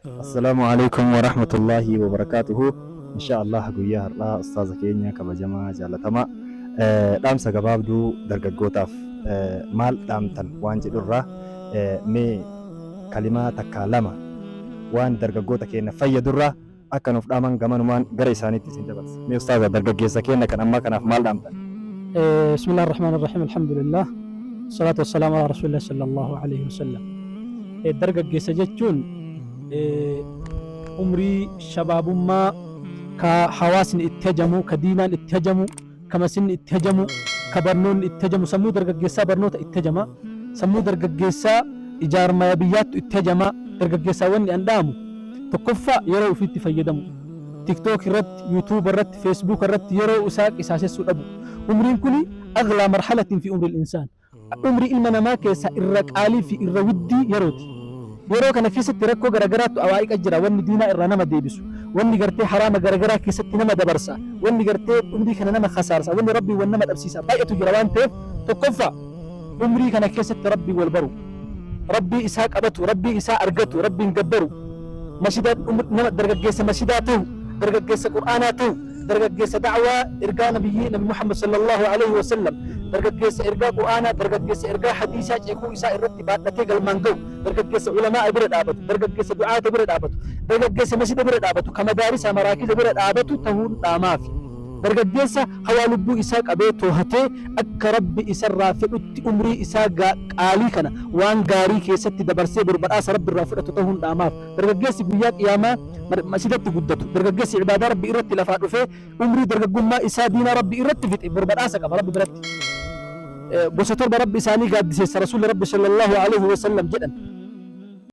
Assalaamu alaikum wa rahmatullahi wa barakaatuhu. Insha Allah guyyaa har'aa ustaaza keenya kabajamaa jaalatamaa dhaamsa gabaabduu dargaggootaaf maal dhaamtan waan jedhurraa mee kalimaa takkaa lama waan dargaggoota keenya fayyadurraa akka nuuf dhaaman gamanumaan gara isaaniitti isin dabarsa. Mee ustaaza, dargaggeessa keenya kan ammaa kanaaf maal dhaamtan? بسم الله الرحمن الرحيم، الحمد لله، الصلاة والسلام على رسول الله صلى الله عليه وسلم. Dargaggeessa jechuun umrii shabaabummaa ka hawaasni itti hajamu, ka diinaan itti hajamu, ka masinni itti hajamu, ka barnoonni itti hajamu. Sammuu dargaggeessaa barnoota itti hajama, sammuu dargaggeessaa ijaarmaya biyyaattu itti hajama. Dargaggeessaa wanni an dhaamu, tokkoffaa, yeroo ofiitti fayyadamu. TikTok irratti, YouTube irratti, Facebook irratti yeroo isaa qisaasessuu dhabu. Umriin kuni أغلى مرحلة في عمر الإنسان. Umrii ilma namaa keessaa irra qaalii fi irra widdii yerooti. Yeroo kana keessatti rakkoo garagaraatu awaa'iqa jira. Wanni diinaa irraa nama deebisu, wanni gartee haraama garagaraa keessatti nama dabarsa, wanni gartee umrii kana nama kasaarsa, wanni Rabbii wan nama dhabsiisa baay'eetu jira waan ta'eef, tokkoffaa, umrii kana keessatti Rabbii wal baru, Rabbii isaa qabatu, Rabbii isaa argatu, Rabbiin gabbaru, masjida, nama dargaggeessa masjidaa ta'u, dargaggeessa Qur'aanaa ta'u, dargaggeessa da'waa ergaa nabiyyii Nabi Muhammad صلى الله عليه وسلم, dargaggeessa ergaa Qur'aanaa, dargaggeessa ergaa hadiisaa ceekuu isaa irratti baadhatee galmaan ga'u, dargaggeessa ulamaa bira dhaabatu, dargaggeessa du'aata bira dhaabatu, dargaggeessa masjida bira dhaabatu, ka madaarisa maraakiza bira dhaabatu ta'uun dhaamaafi. Dargaggeessa hawaa lubbuu isaa qabee toohatee akka Rabbi isarraa fedhutti umrii isaa qaalii kana waan gaarii keessatti dabarsee boru badhaasa Rabbi irraa fudhatu ta'uun dhaamaaf. Dargaggeessi guyyaa qiyaamaa masjidatti guddatu, dargaggeessi ibaadaa Rabbi irratti lafaa dhufee umrii dargaggummaa isaa diinaa Rabbi irratti fixe, bor badhaasa qaba Rabbi biratti. Gosa torba Rabbi isaanii gaaddiseessa Rasuulli Rabbi صلى الله عليه وسلم jedhan.